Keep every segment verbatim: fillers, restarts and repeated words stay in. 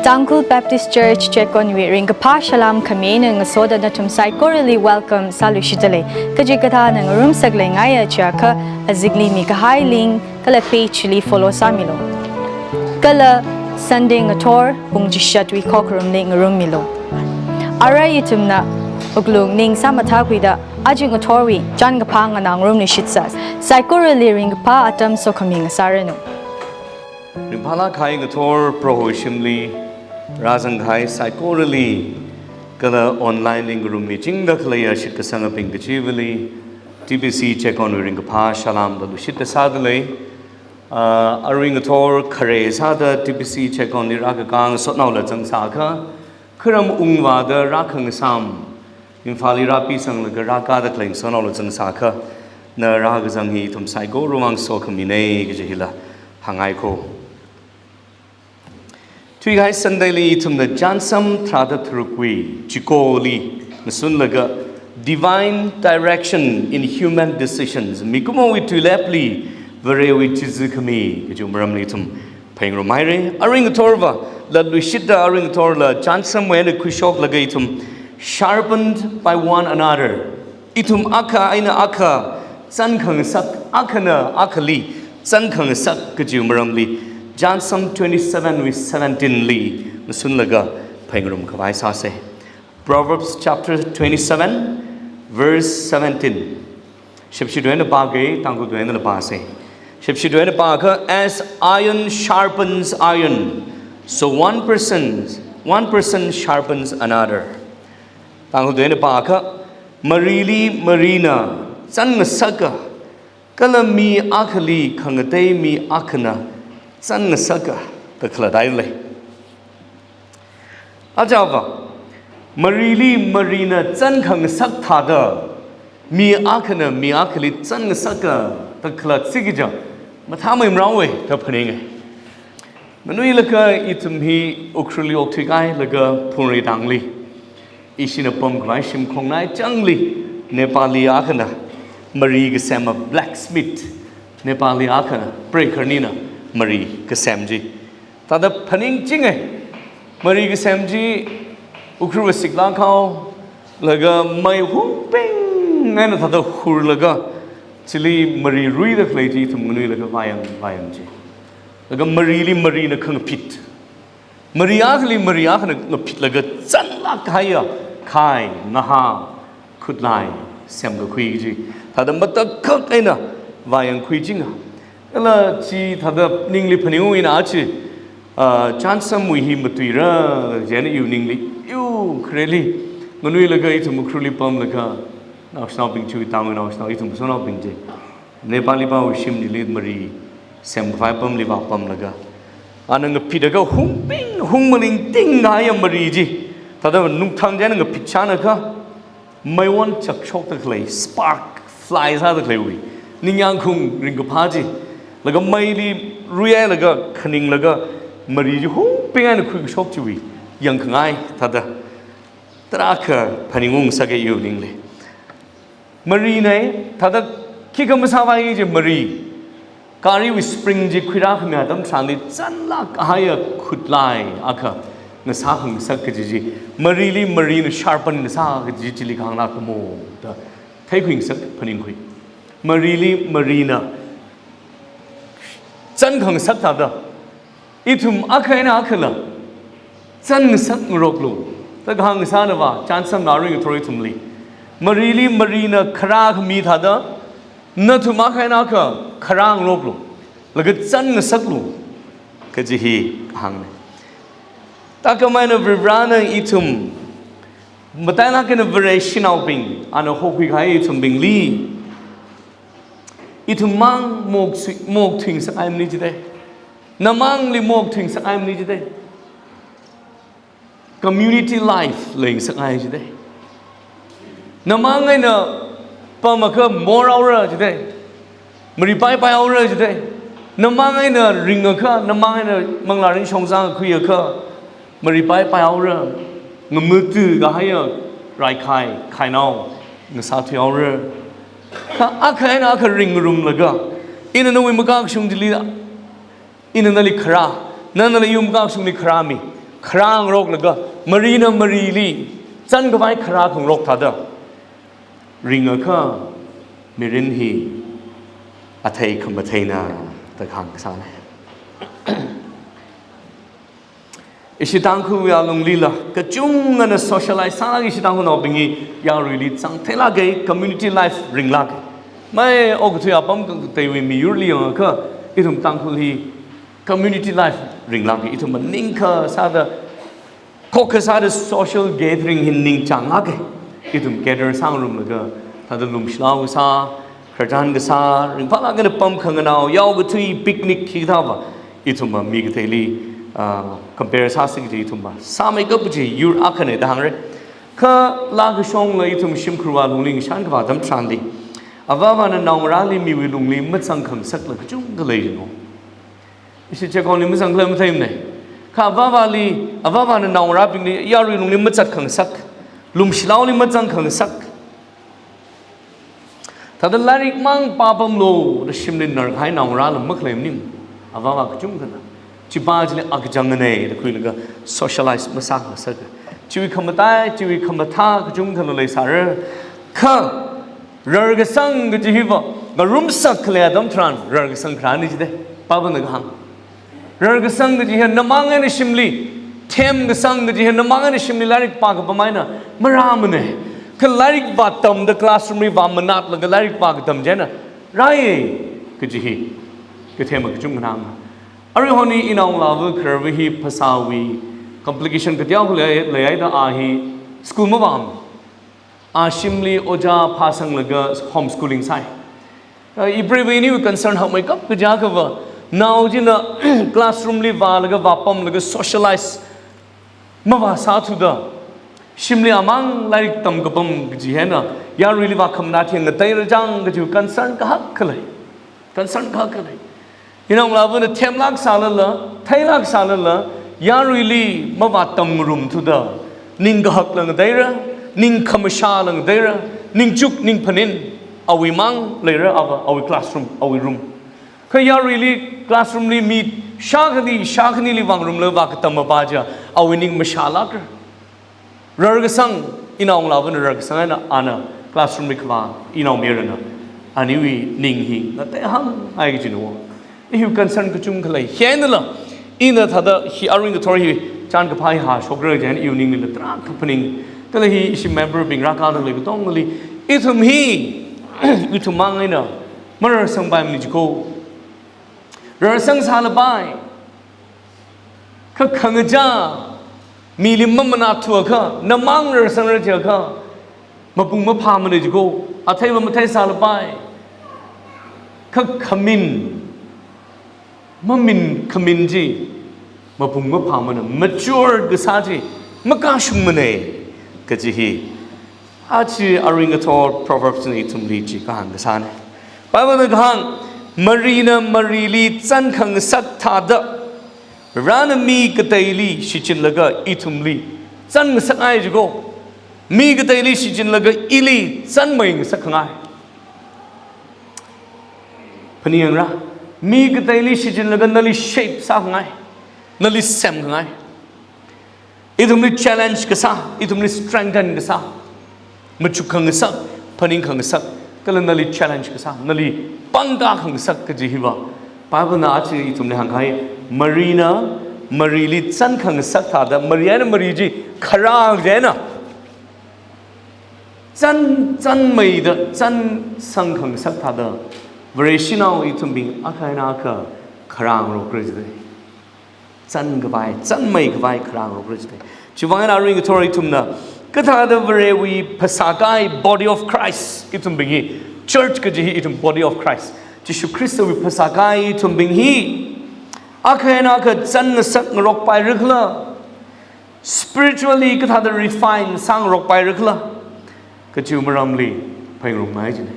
Tangkhul Baptist Church Checkon wui ringkaphā salām khami eina ngasoda nathum saikorali welcome sāluishitdalei. Kachikathāna ngarumsak leingaiya chiakha azingli mikahai link kala page li follow sāmilu. Kala Sunday ngathor pung chishatwui khokharumli ngarummilu. Arui ithumna wuklung ning sāmathākhuida aja ngathorwui chānkaphā nganā ngarumluishitsa. Saikorali ringkaphā atam sokhami ngasāranu. Ringphālāk kahai ngathor Proho shimli rāzang kahai saikorali kala online li ngarummichingda khaleiya shitkasangabing kachivali T B C Checkon wui ringkaphā salām da luishitda sādalei. Ah, arui ngathor khare sāda T B C Checkon li rākakā ngasotnaola zangsākha, kharam ungvāda rākhangasam Imphal li rāpisanglaga rākāda khalei ngasotnaola zangsākha, na rākazang hi ithum saikorawui vang sokhaminei kaji hila hāngngai kho. Thuikahai Sunday li ithumna Chānsam tharāda tharukwui chikoli ngasunlaga Divine Direction in Human Decisions, mikumowui tuilepli Varewui chizi khami kaji maramli ithum phaningrumhaira. Arui ngathorva latluishitda arui ngathorla Chānsamwui eina khuishoklaga ithum sharpened by one another. Ithum akha eina akha zankhangasak, akhana akhali zankhangasak kaji maramli Chānsam twenty-seven wui seventeen li ngasunlaga phaningrumkhavai sāsa. Proverbs chapter twenty-seven, verse seventeen. Shepshi tuina pāga, Tangkhul tuina pāsa. Shepshi tuina pākha, "As iron sharpens iron, so one person, one person sharpens another." Tangkhul tuina pākha, "Marili marina zanngasaka, kala mi akhali khangatei mi akhana zanngasaka," da khalatdalei. Ajava, marili marina zankhangasak thāda, mi akhana mi akhali zanngasaka da khalatsi kaja mathāmeimara da phaninga. Nganuilakha ithum hi Ukhrulli okthuikahailaga phungrei tangli ishina pamkhavai shimkhong nai changli Nepali akhana mari kasema, blacksmith, Nepali akhana, preikarnina mari kasem chi. Thāda phaningchinga, mari kasem chi Ukhrul siklāk haolaga mei hungping eina thāda hurlaga chili mari ruida khalei chi ithum nganuilakha vāyang, vāyang chi. Laga marili marina khangaphit, mari akhali mari akhana ngaphitlaga zanlāk kahaiya khai, ngahā, khutlai semkakhui chi thāda matakhak eina vāyangkhuichinga. Kala chi thāda ningli phaningungina chi, ah, Chānsamwui hi matuira, jena iwui ningli, iwui khareli nganuilaga ithum Ukhrulli pamlaga naoshinaobing chi, Tangkhul naoshinao, ithum sonaobing chi Nepali pāwui shimlila mari semkhavai pamli vāpamlaga, ana ngaphitlaga hungping hungmalingting kahaiya mari chi thāda nungthang china ngaphitshānakha, meiwon chakshokda khalei, spark fly sāda khaleiwui ningyāngkhaung ringkaphā chi, laga meili ruihailaga khaninglaga mari chi hungping eina khuikashok chiwui yangkhangai thāda tarākha phaningungngasaka iwui ningli. Marina thāda khikha masāvai chi mari, gariwui spring chi khuirākhami atam tharanli zanlāk kahaiya khutlai akha ngasākhangasak kaji chi, marili marina sharpen ngasā kaji chili kahānglākmo da theikhuingasak, phaningkhui. Marili marina zankhangasak thāda, ithum akha eina akhala zanngasakngaroklu da kahāng ngasānava, Chānsamna arui ngathor ithumli, marili marina kharākhami thāda, nathum akha eina akha kharāngaroklu, laga zanngasaklu kaji hi kahāngna. Thākhamei eina Varivarana ithum, matailāk eina Vareshinaobing, ana hokhui kahai ithumbingli, ithum mang moksui-, mokthuingasak aimni jidai. Namangli mokthuingasak aimni jidai. Community life leingasak ai jidai. Namang eina pamakha morhaora jidai. Mari paipai haora jidai. Namang eina ringakha, namang eina manglā ringshong zangkhuiakha, mari paipai haora, ngamatu kahaiya raikhai, khainao ngasāthui haora. Kha akha eina akha ringngarumlaga, ina nawui makakashung chili, ina nali kharā, nana nali yur makakashungli kharāmi, kharāngaroklaga, marina marili chānkhavai kharā khangarok thāda ringakha mirin hi athei khamatheina da hāngkasāna. Ishi Tangkhul alunglila kachungana socialize sālāk, ishi Tangkhulnaobing hi yaruili zangtheilāka, community life ringlāka. Mai okathui apam kateiwui miyurli yangakha, ithum Tangkhul hi community life ringlāka, ithum maningakha sāda, khokkha sāda social gathering hi ningchānglāka. Ithum gather sāngarumlaga, thāda lumshilao kasā, khararchan kasā, ringphālāk eina pam khanganao, yao kathui, picnic hikathāva, ithumva mi kateili, ah, compare sāsi kaji ithumva sāmeikap kaji yur akhana da hāngra. Kha laa kashongla ithum shimkhur alungli ngashan khavā atam tharanli, avāvana naongarāli miwui lungli mazangkhangasakla kachungkha lei jino. Ishi checkon li mazangkhala matheimana. Kha avāvali, avāvana naongarābingli yarui lungli mazatkhangasak, lumshilaoli mazangkhangasak, thāda lairik mang pāpamlo da shimli narkahai naongarāla makhalei maning. Avāva kachungkhana, chipā chili akachangana da khuilaga socialize masāngasaka. Chiwui khamatai, chiwui khamathā kachungkhala leisāra. Kha rarkasang kaji hiva ngarumsak khalei atam tharan rarkasang kharāna jida, Bible na kahāng. Rarkasang kaji hi namang eina shimli themkasang kaji hi namang eina shimli lairik pākapam eina marāmana. Kha lairik vātamda classroom li vāmanatlaga lairik pākatam chieina rāi kaji hi kathema kachungkha nang. Aruihon inaongalāva khararva hi phasāwui complication kateokha lei, leihaida a hi school mavāmana. A shimli ojā phāsanglaga homeschooling sāi. Ah, ipreivawui concern hakmeikap kaja khava, nao china classroom li vālaga vāpamlaga socialize mavāsāthuda, shimli amang lairik tamkapam kaji hina yaruili vākhamanā theng ngateira chang kaji concern kahak khalei. Concern kahak khalei. Inaongalāvana themlāk sālala, theilāk sālala, yaruili mavātamngarumthuda, ningkahakla ngateira, ningkhamashāla ngateira, ningchuk ningphanin awui mang leira, ava, awui classroom, awui room. Kha yaruili classroom li mi shākhani, shākhanili vāngarumlaga vākatam mapā chiakha, awui ning mashālākra. Rarkasang, inaongalāvana rarkasang eina ana classroom li khavā inaomayarana aniwui ning hi ngateihāngngai kajina. Iwui concern kachungkha lei. Hi einala, ina thāda hi arui ngathor hi chānkaphā hi hāshokra chieina iwui ninglila tarākha phaning. Kala hi ishi member bing rākāda lei katongali, ithum hi, ithum mang eina mararsangpaimana jiko. Rarsang sālapai. Kha khangachā mili mamanathuakha, namang rarsangra chiakha mapung maphāmana jiko, atheiva mathei sālapai. Kha khamin, mamin khamin chi mapung maphāmana, mature kasā chi makashungmana kaji hi aja arui ngathor Proverbs na ithumli chi kahāng kasāna. Bible na kahāng, marina marili chānkhangasak thāda, Varena mi kateili shichinlaga ithumli chānngasakngai jiko. Mi kateili shichinlaga ili chānmeingasakkhangai. Phaningyāngra, mi kateili shichinlaga nali shape sākhangai, nali semkhangai. Ithumli challenge kasā, ithumli strengthen kasā, machukkhangasak, phaningkhangasak, kala nali challenge kasā, nali pangkakhangasak kaji hiva Bible na aja ithumli hāngkahai, marina marili chānkhangasak thāda, mari eina mari chi kharā eina chān, chānmeida chānsangkhangasak thāda, Vareshinao ithumbing akha eina akha kharāngarokra jida. Chānkhavai, chānmeikhavai kharāngarokra jida. Chiwuivang eina arui ngathor ithumna kathāda Varewui phasākahai body of Christ, ithumbing hi, church kaji hi ithum body of Christ, Jishu Khristawui phasākahai ithumbing hi akha eina akha chānngasakngarokpaira khala, spiritually kathāda refine sāngarokpaira khala kajiwui maramli phaningrumngai jina.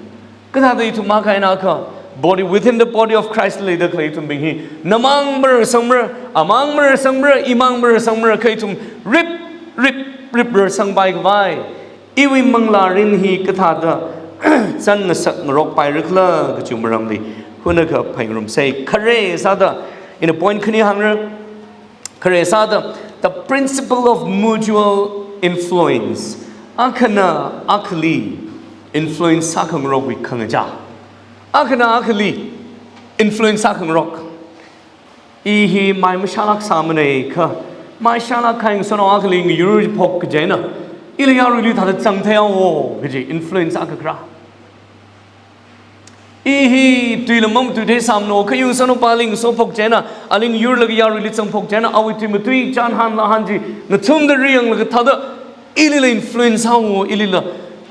Kathāda ithum akha eina akha body, within the body of Christ leida khalei ithumbing hi namang mararsangmara, amang mararsangmara, imang mararsangmara, kha ithum rip, rip, rip rarsangpaikhavai, iwui manglārin hi kathāda chānngasakngarokpaira khala kajiwui maramli hunakha phaningrumsa. Khare sāda, ina point khani hāngra, khare sāda, The principle of mutual influence. Akhana akhali influence sākhangarokwui khangachā. Akhana akhali influence sākhangarok. I hi mai mashālāk sāmanei kha, mai shālāk kahai ngasotnao akhali ngayur phok kaji eina, ila yaruili thāda zangthei haowo kaji influence akha kharā. I hi tuila mamatuithei sāmano, kha yur ngasotnaopali ngaso phok kaji eina, ali ngayurlaga yaruili zang phok kaji eina, awui tui matui chānhan lāhan chi ngathumda riyanglaga thāda ilila influence haowo, ilila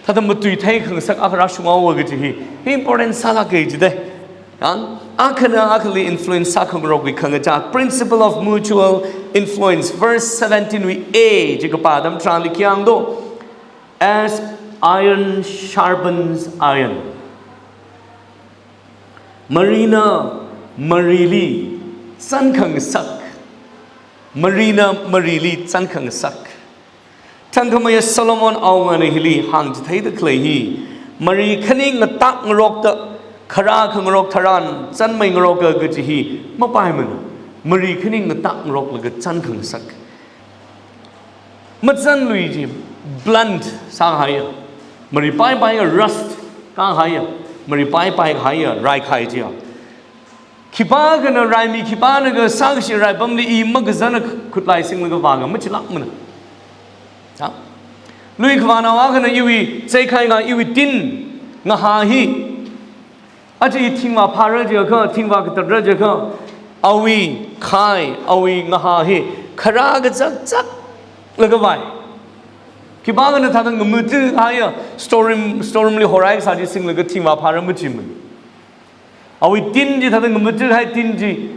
thāda matuithei khangasak akha rāshung haowo kaji hi, hi important sālāka jidei. Yang, akhana akhali influence sākhangarokwui khangachā, principle of mutual influence. Verse seventeen wui A chi kapā atam tharanli khi hāng do? As iron sharpens iron. Marina marili zankhangasak. Marina marili zankhangasak. Thangkhameiya Solomon awungana hili hāngchitheida khalei hi, mari khani ngatak ngarokta, kharā khangarok tharan zanmei ngaroka kaji hi mapaimana. Mari khani ngatak ngaroklaga zankhangasak. Mazanlui chi blunt sāhaiya. Mari paipaiya, rust kahaiya. Mari paipai haiya, raikhai chiya. Khipākhana raimi khipānakha sākashi raipamli i makazana khutlai singlaga vāga machilākmana. Ha? Lui khavānao akhana iwui, saikhai nga iwui tin, ngahā hi. Aja i thingvā phāra jiakha, thingvā katatra jiakha, awui khai, awui ngahā hi, kharā kazakzaklaga vāi. Khipākhana thāda ngamatu haiya, storeroom, storeroomli horai kasā chi singlaga thingvā phāra machimana. Awui tin chi thāda ngamatu hai tin chi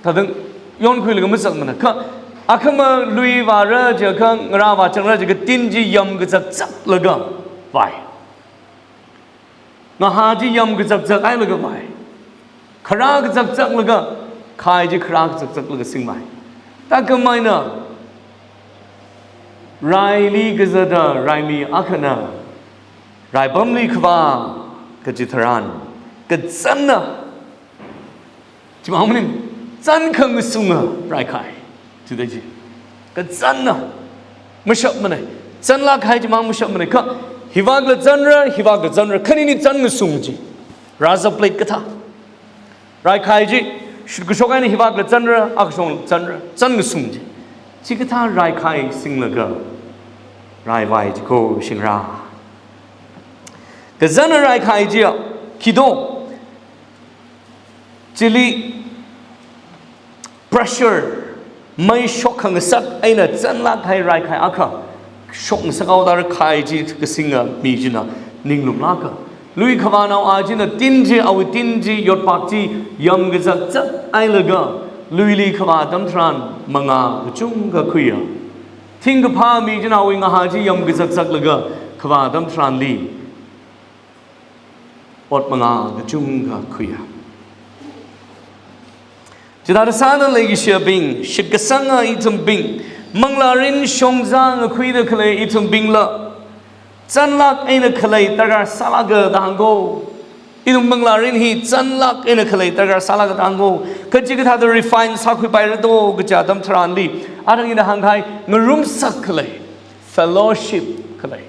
thāda yonkhuilaga masakmana. Kha akhama lui vāra jiakha, ngarā vāchangra jiakha tin chi yam kazakzaklaga vāi. Ngahā chi yam kazakzak hailaga vāi. Kharā kazakzaklaga, khai chi kharā kazakzaklaga singvāi. Thangkhameina, raili kazata raimi akhana raipamli khavā kaji tharan, kazanna, chimang maning, zankhangasunga raikhai. Chida chi. Kazanna. Mashapmanei. Zanlāk kahai chimang mashapmanei. Kha, hivākla zanra, hivākla zanra. Khanini zanngasung chi. Razor blade kathā. Raikhai chi, shutkashok eina hivākla zanra, akashong zanra. Zanngasung chi. Chikathā raikhai singlaga raivāi chiko shingra. Kazanna raikhai chiya, khi do? Chili pressure, mei shokkhangasak eina zanlāk kahai raikhai akha shokngasak haoda raikhai chi kasinga mi china ninglumlāka. Lui khavānao a china tin chi, awui tin chi, yotpak chi, yam kazakzak hailaga, luili khavā atam tharan mangā kachungkha khuiya. Thingkaphā mi china awui ngahā chi yam kazakzaklaga khavā atam tharanli ot mangā kachungkha khuiya. Chithāda sāda leikashiyabing, shitkasanga ithumbing, manglārin shongza ngakhuida khalei ithumbingla, zanlāk eina khalei darkar sālāka da hāng ko. Ithum manglārin hi zanlāk eina khalei darkar sālāka da hāng ko. Kha chikathāda refine sākhuipaira do kaja atam tharanli, athang ina hāngkahai, ngarumsak khalei, fellowship khalei,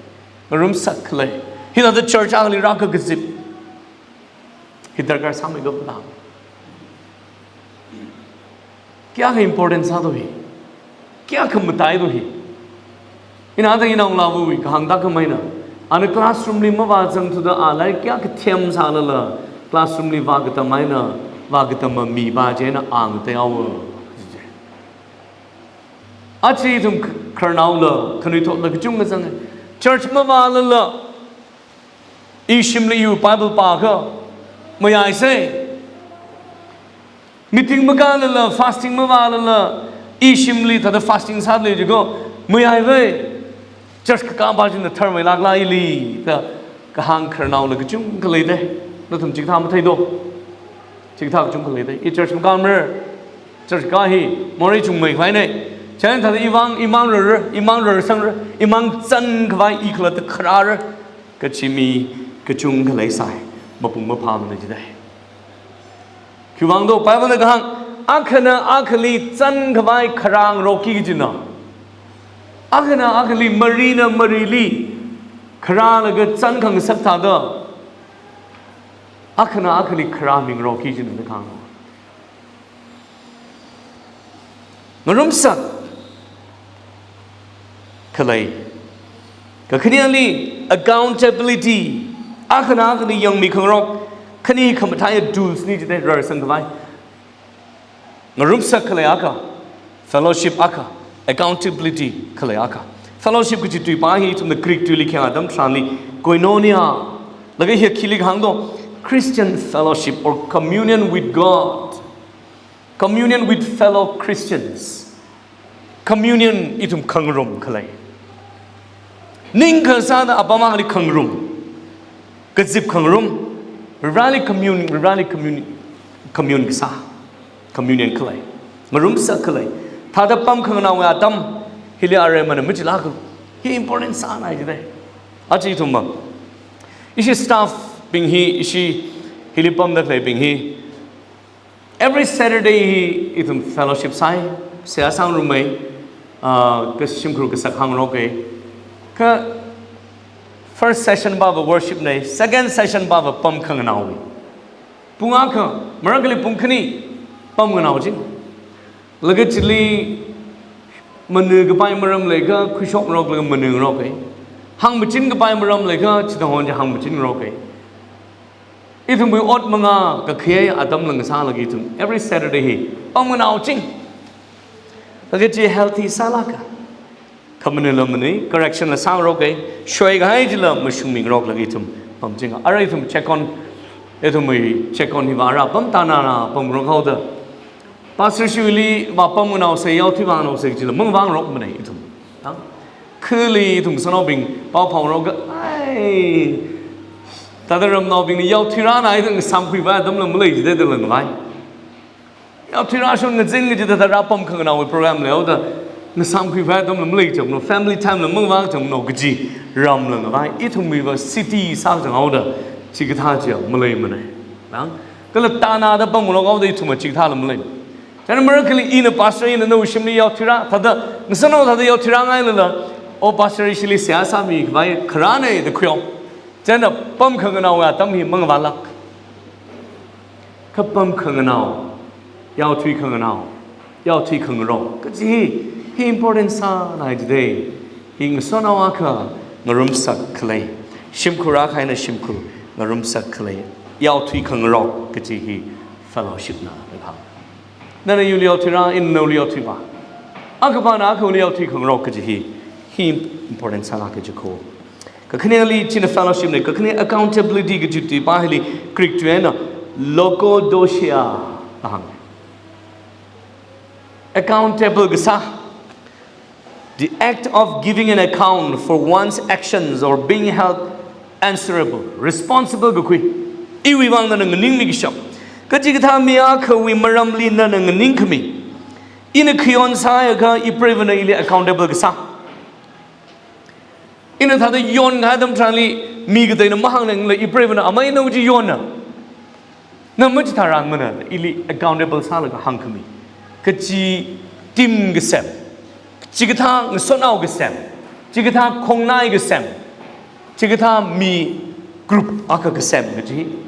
ngarumsak khalei. Hithāda church akhali rākakazip hi darkar sāmei kaplang. Kayākha important sādo hi. Kayākha mataido hi. Ina athang ina unglāvawui kahāng thākhameina, ana classroomli mavāzangthuda a lairik kayākha them sālala, classroomli vākatam eina, vākatama mipā china a ngateihaowa. Aja ithum khararnaola, khanuithotla kachungkha zanga. Church mavālala, ishimli iwui Bible pākha mayaisei. Meeting makālala, fasting mavālala, ishimli thāda fasting sāda lei jiko, mayaivei. Church kakāpā china tharmeilākla ili da kahāng khararnaola kachungkha leidei. Nathum chikathā matheido. Chikathā kachungkha leidei. I church makāmara. Church kā hi morei chungmeikhavai nei. Chieina thāda iwui vang, imang rara, imang rarsangra, imang zankhavai i khalatta kharāra kachi mi kachungkha leisai. Mapung maphāmana jidei. Khiwuivang do Biblena kahāng, akhana akhali zankhavai kharāngarokki kajina. Akhana akhali, marina marili kharālaga chān khangasak thāda, akhana akhali kharā mingarok hi jin na kang. Ngarumsak khalei. Kakhaneli accountability. Akhana akhali yangmi khangarok. Khani khamathāya tools ni jide rarsang khavai. Ngarumsak khalei akha, fellowship akha, accountability khalei akha. Fellowship kaji tuipa hi ithumna Greek tuili khayang atam tharanli koinonia. Laga hi khili hāngdo, Christian fellowship or communion with God. Communion with fellow Christians. Communion ithum khangarum khalei. Ning kasāda apam akhali khangarum. Kazip khangarum. Rali commune, rali commune, commune kasā. Communion khalei. Ngarumsak khalei. Thāda pam khanganao atam hili aremana machila kha. Hi important sānai jide. Achi ithumva. Ishi staff bing hi, ishi hili pamda khaleibing hi. Every Saturday hi ithum fellowship sāi, seihā sāngarumai, ah, kashimkhur kasak hāngrok e. Kha first session pava worship nei, second session pava pam khanganao e. Pung akha, marākhali pung khani, pam nganao jing. Laga chili manu kapai maram leikha, khuishokngarok laga manungarok e. Hāngmachin kapai maram leikha, chithāhon chi hāngmachingarok e. Ithumwui ot mangā kakhayei atam lang sālaga ithum every Saturday hi pam nganao jing. Laga chi healthy sālāka. Khamanila mani, correction la sāngarok e, shoikahai chila mashungmingarok laga ithum pam jing. Ara ithum check on, ithumwui check on hiva ara pam tānana pamngarok haoda. Pastor shuli va pam nganao sei, yaothui vānganao sei chila mangvāngarok manei ithum. Tang. Khali ithum sanaobing pao phaongarok ka, ai. Thāda ramnaobingna yaothui rāna ithum samkhui vai atam lang malei jide da lang vai. Yaothui rāshon ngazin kaji thāda rā pam khanganao program leihaoda. Ngasamkhui vai atam lang malei cham no, family time lang mangvā cham no kaji ram lang vai. Ithumwui va city sā chang haoda. Chikathā chi malei manei. Tang. Kala tānada pamngarok haoda ithum chikathā lang malei. Chān marākhali ina pastor ina nawui shimli yaothui rā, thāda, ngasanao thāda yaothui rāngailala, o pastor ishili seihā sāmi khavai kharānei da khuihaowa. Chān pam khanganao atam hi mangvālāk. Kha pam khanganao, yaothui khanganao, yaothui khangarok kaji hi, hi important sānai jide. Hi ngasanao akha ngarumsak khalei. Shimkhur akha eina shimkhur ngarumsak khalei. Yaothui khangarok kaji hi fellowship na, na hāng. Nana iwuili yaothui rā, ina nawuili yaothui vā. Akhapana akhawuili yaothui khangarok kaji hi, hi important sālāka jiko. Kakhaneli china fellowship nei, kakhane accountability kaji tuipa hili Greek tui eina logodosia da hāng. Accountable kasā. The act of giving an account for one's actions or being held answerable, responsible kakhui. Iwui vang nana nganingmi kashap. Kachikathā mi akhawui maramli nana nganingkhami. Ina khayon sāakha ipreivana ili accountable kasā. Ina thāda yonkahai atam tharanli mi kateina mahāngnangla ipreivana amei nawui chi yonna. Na machithārangmana, ili accountable sālaga hāngkhami. Kachi team kasem, chikathā ngasotnao kasem, chikathā khongnai kasem, chikathā mi group akha kasem kaji.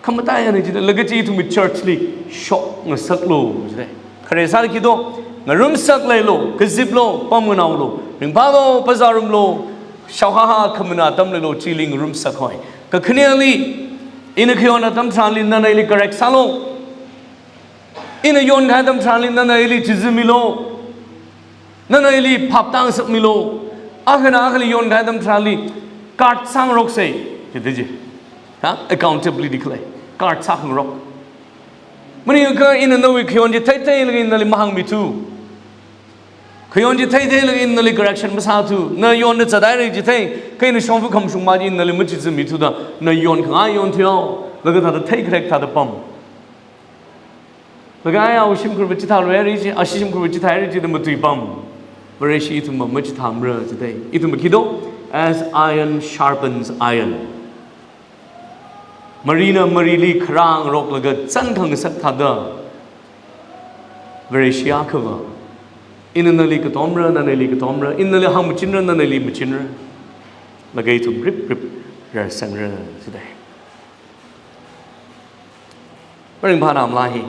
Khamataiya ni jida, laga chi ithumwui church li shokngasaklu jida. Khare sāda khi do, ngarumsak leilu, kaziplu, pamnganaolu, ringphālu, pazārumlu, shaohaha khamana atam leilu, chili ngarumsak hoi. Kakhaneli, ina khayon atam tharanli nana ili correct sālu. Ina yonkahai atam tharanli nana ili chizimilu. Nana ili phap tāngasakmilu. Akhana akhali yonkahai atam tharanli card sāngaroksei. Jida ji. Ha? Accountability khalei. Card sāngarok. Maningakha ina nawui khayon chi theitheilaga ina nali mahāngmithu. Khayon chi theitheilaga ina nali correction masāthu. Na yonda zathaira jithei, kha ina shongfa khamashung ma chi ina nali machizimithuda, na yonkhangai yonthuihao, laga thāda theikhare thāda pam. Laga ai awui shimkhurva chithāluihaira ji, ashi shimkhurva chithāhaira jida matuipam. Vareshi ithumva machithāmara jithei. Ithumva khi do, as iron sharpens iron. Marina marili kharāngaroklaga chānkhangasak thāda. Vareshi akhava Ina nali katomra, nana ili katomra, ina nali hāngmachinra, nana ili machinra. Laga ithum riprip rarsangra jidalei. Maringphā namla hi.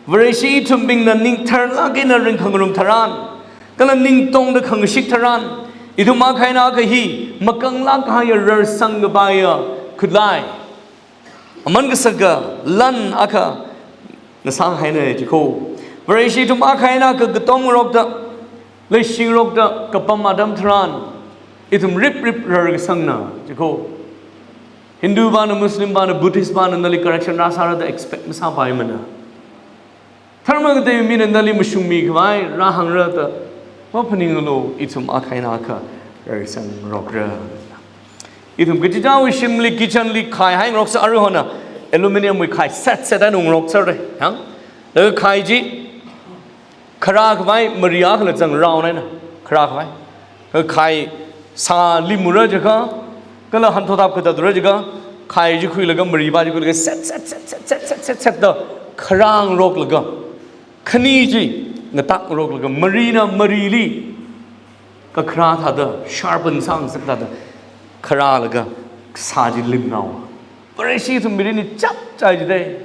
Vareshi ithumbingna ning tharlāk eina ringkhangarum tharan, kala ning tongda khangashik tharan, ithum akha eina akha hi makanglāk kahaiya rarsang kapaiya khutlai, aman kasaka lan akha ngasāhaina jiko. Vareshi ithum akha eina akha katomngarokda, leishingarokda kapam atam tharan, ithum riprip rarkasangna jiko. Hindu pāna, Muslim pāna, Buddhist pāna nali correction rāsāra da expect masāpaimana. Dharma katei mina nali mashungmi khavai rāhāngra da maphaninglu, ithum akha eina akha rarsangngarokra. Ithum kachichāwui shimli, kitchen li khai haingaroksa, aruihona aluminium wui khai set set eina ungngarokserra. Yang? Laga khai chi kharā khavai mari akhala zang round eina, kharā khavai. Kha khai sā limura jiakha, kala hanthotap kata dura jiakha, khai chi khuilaga mari pā chi khuilaga set, set, set, set, set, set, set, set da kharāngaroklaga, khani chi ngatakngaroklaga, marina marili kakharā thāda, sharpen sāngasak thāda kharālaga sā chi limnao. Vareshi ithum mirinli chapchai jidalei.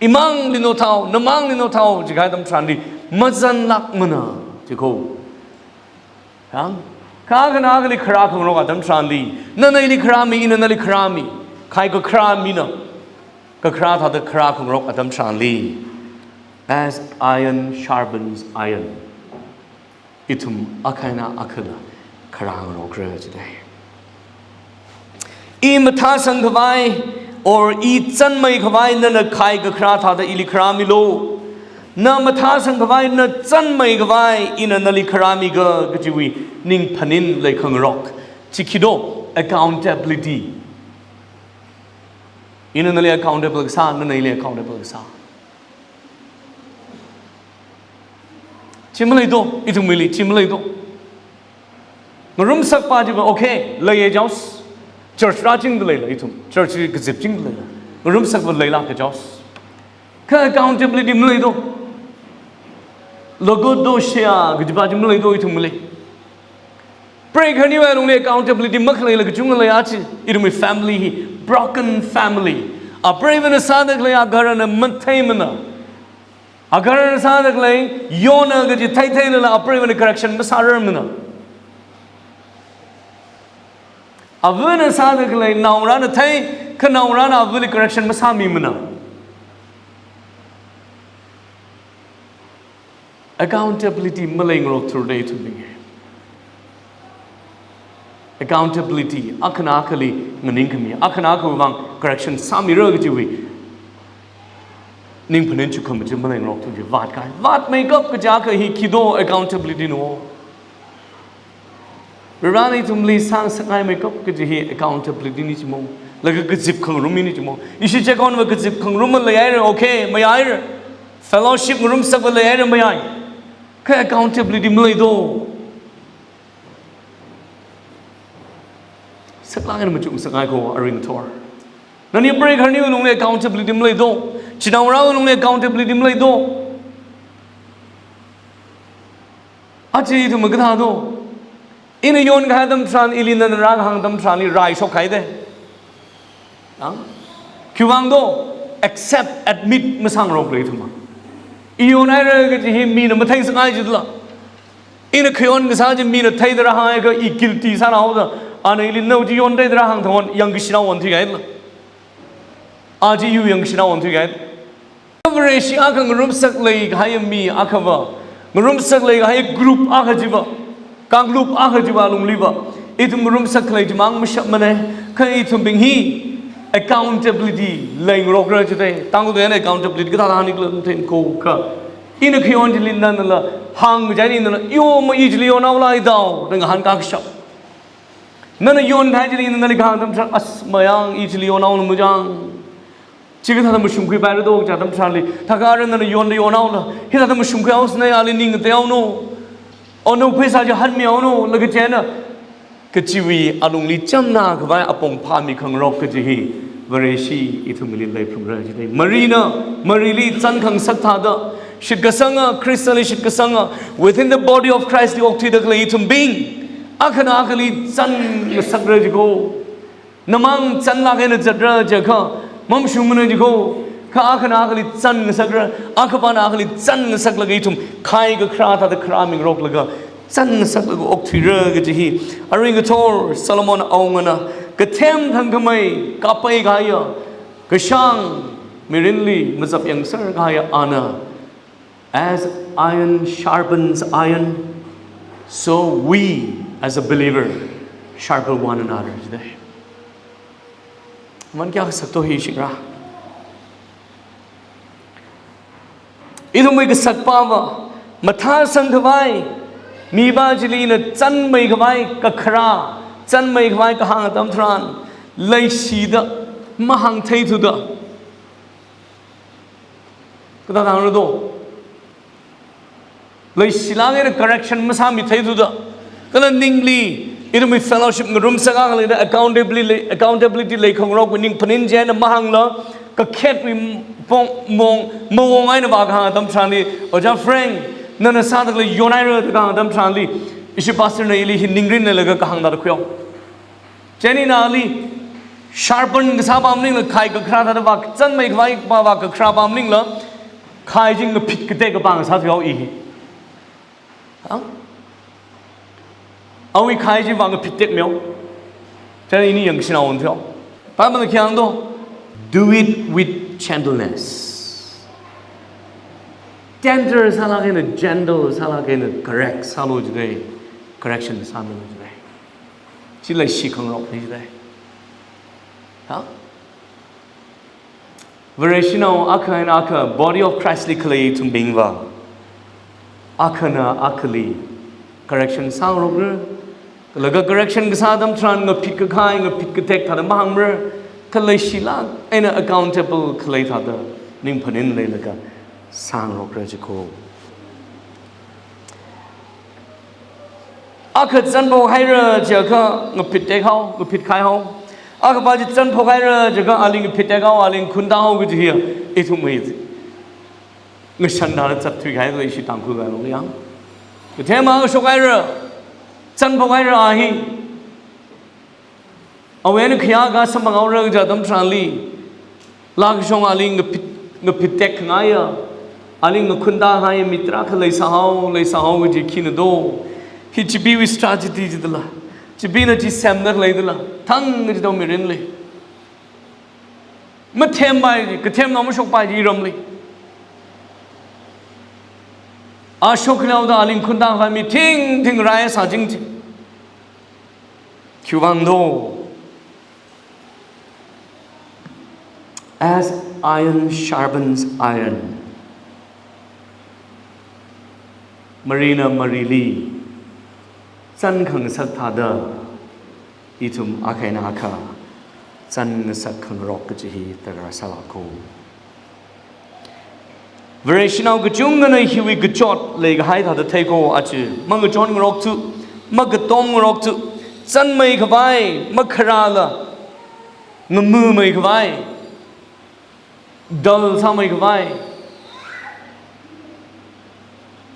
Imangli nothao, namangli nothao jikahai atam tharanli mazanlākmana jiko. Yang, kha akhana akhali kharā khangarok atam tharanli, nana ili kharāmi, ina nali kharāmi, khai kakharā mina kakharā thāda kharā khangarok atam tharanli, as iron sharpens iron, ithum akha eina akhala kharāngarokra jidalei. I mathāsang khavai, or i chānmei khavai nana khai kakharā thāda ili kharāmilu. Na mathāsang khavai, na chānmei khavai ina nali kharāmiga kajiwui ningphanin leikhangarok. Chi khi do, accountability. Ina nali accountable kasā, nana ili accountable kasā. Chi maleido, ithumwuili chi maleido. Ngarumsakpa chiva, okay, leiya jaos. Church rāchingda leila ithum. Church kazipchingda leila. Ngarumsakva leilāka jaos. Kha accountability maleido. Logodosia kajipa chi maleido ithumwuili. Preigaharniwui alungli accountability makhaleila kachungkha leiya chi. Ithumwui family hi broken family. Apreivana sāda khalei agaharana matheimana. Agaharana sāda khalei yonna kaji theitheilala apreivana correction masārarmana. Avana sāda khalei naongarāna thei, kha naongarāna avali correction masāmimana. Accountability maleingarokthura da ithum ninge. Accountability, akhana akhali nganingkhami, akhana akhawui vang correction sāmira kajiwui ningphanin chukkhamachuk maleingarokthura chi vātkahai. Vātmeikap kaja akha hi khi do, accountability no. Varena ithumli sāngasakngaimeikap kaji hi accountability na chimo. Laga kazip khangarum na chimo. Ishi chekonva kazip khangarum maleihaira, okay, mayaira. Fellowship ngarumsakva leihaira, mayai. Kha accountability maleido. Saklāk eina machukngasakngai ko, aring thor. Nani preigaharniwui alungli accountability maleido. Chinaongarāwui alungli accountability maleido. Aja ithum makathā do. Ina yonkahai atam tharan, ili nana rākahāng atam tharanli rai shokhaida. Ang? Khiwuivang do, accept, admit masāngarokla ithumva. I yonhaira kaji hi mina matheingasakngai jidala. Ina khayon kasā chi mina theida rāhāngakha i guilty sānaoda. Ana ili nao chi yonda rāhāng thangwon yangkashinao onthuihaila. Aja iwui yangkashinao onthuihaila. Vareshi akha ngarumsak leikahai mi akhava, ngarumsak leikahai group akha chiva, kanglup akha chiva alungliva, ithum ngarumsak khalei chimang mashapmana, kha ithumbing hi accountability leingarokra jidalei. Tangkhul eina accountability kathāda nikla theikho kha. Ina khayon chili nanala hāngkajina nala, yo ma i chili yonhaola idao, da ngahānkā kashap. Nana yonkahai chili nana nali kahāng atam tharan, as mayang, i chili yonhaola mujang. Chikathāda mashungkhuipaira do kaja atam tharanli, thakha ara nana yonda yonhaola, hithāda mashungkhuihaosana, ali ning ngateihaono. Ono pheisā chi hanmihaono, laga chieina kachiwui alungli chamna khavai apong phāmi khangarok kaji hi Vareshi ithumli leiphalungra jidalei. Marina marili chānkhangasak thāda, Shitkasanga, Christian li shitkasanga, within the body of Christ li okthuida khalei ithumbing, akhana akhali chānngasakra jiko. Namang chānlāk eina zatra jiakha, mamashungmana jiko. Kha akhana akhali chānngasakra, akhapana akhali chānngasaklaga ithum khai kakharā thāda kharāmingaroklaga, chānngasaklaga okthuira kaji hi. Arui ngathor Solomon awungana, kathem thangkhamei, kapai kahaiya, kashāng mirinli mazapyangser kahaiya ana, "As iron sharpens iron, so we as a believer sharpen one another" jidalei. Aman kayākha sakto hi shingra. Ithumwui kasakpava, mathāsangkhavai, mipā chili ina chānmeikhavai kakharā, chānmeikhavai kahāng atam tharan, leishida, mahāngtheithuda, kathāda hāngra do? Leishilāk eina correction masāmitheithuda, kala ningli, ithumwui fellowship ngarumsak akha leida accountability lei, accountability leikhangarok ning phaning chieina mahāngla, kakhetwui pong, mong, mawong eina vākahāng atam tharanli, "Ojā Frank, nana sāda khalei yonhaira," da kahāng atam tharanli, ishi pastor na ili hi ningrin leilaga kahāng thāda khuihaowa. Chieina ali sharpen kasā pā maningla, khai kakharā thāda vā, chānmeikhavai pā vā kakharā pā maningla, khai chi ngaphit katek kapā ngasāthuihaowa i hi. Ha? Awui khai chi vā ngaphit tekmihaowa. Chieina ini yangkashina onthuihaowa. Bible na khi hāng do? "Do it with gentleness." Tender sālāk eina, gentle sālāk eina, correct sālu jidalei, correction sāmilu jidalei. Chi leishi khangarokna jidalei. Ha? Vareshinao akha eina akha, body of Christ li khalei ithumbingva, akhana akhali correction sāngarokra. Laga correction kasā atam tharan ngaphit kakhai, ngaphit katek thāda mahāngmara. Kha leishilāk eina accountable khalei thāda ning phaning leilaga sāngarokra jiko. Akha chānphok haira jiakha ngaphit tekhaowa, ngaphit khaihaowa. Akhapa chi chānphok haira jiakha ali ngaphit tekhaowa, ali ngakhuntāhaowa kaji hiya ithumwui ngashan thāda zatthui kahai leishi Tangkhul kailong yang. Kathema shok haira, chānphok haira a hi. Awui eina khayākha samphanghaora kaja atam tharanli, lākashong ali ngaphit, ngaphit tekngaiya, ali ngakhuntāngaiya mi tarākha leisāhaowa, leisāhaowa kaji khina do? Hi Chibiwui strategy jidala, Chibina chi semda khalei dala, thang kaji do mirinli. Mathempai chi, kathemnao mashokpai chi ramli. A shokkhaleoda ali ngakhuntāngkhavai mi thingthing rāsā jing chi. Khiwuivang do? As iron sharpens iron. Marina marili chānkhangasak thāda, ithum akha eina akha chānngasak khangarok kaji hi darkar sālāka. Vareshinao kachungkhana hiwui kachot leikahai thāda theiko aja. Mangachonngarokthu, makatomngarokthu, chānmeikhavai, makharāla, ngamumeikhavai, dull sāmeikhavai,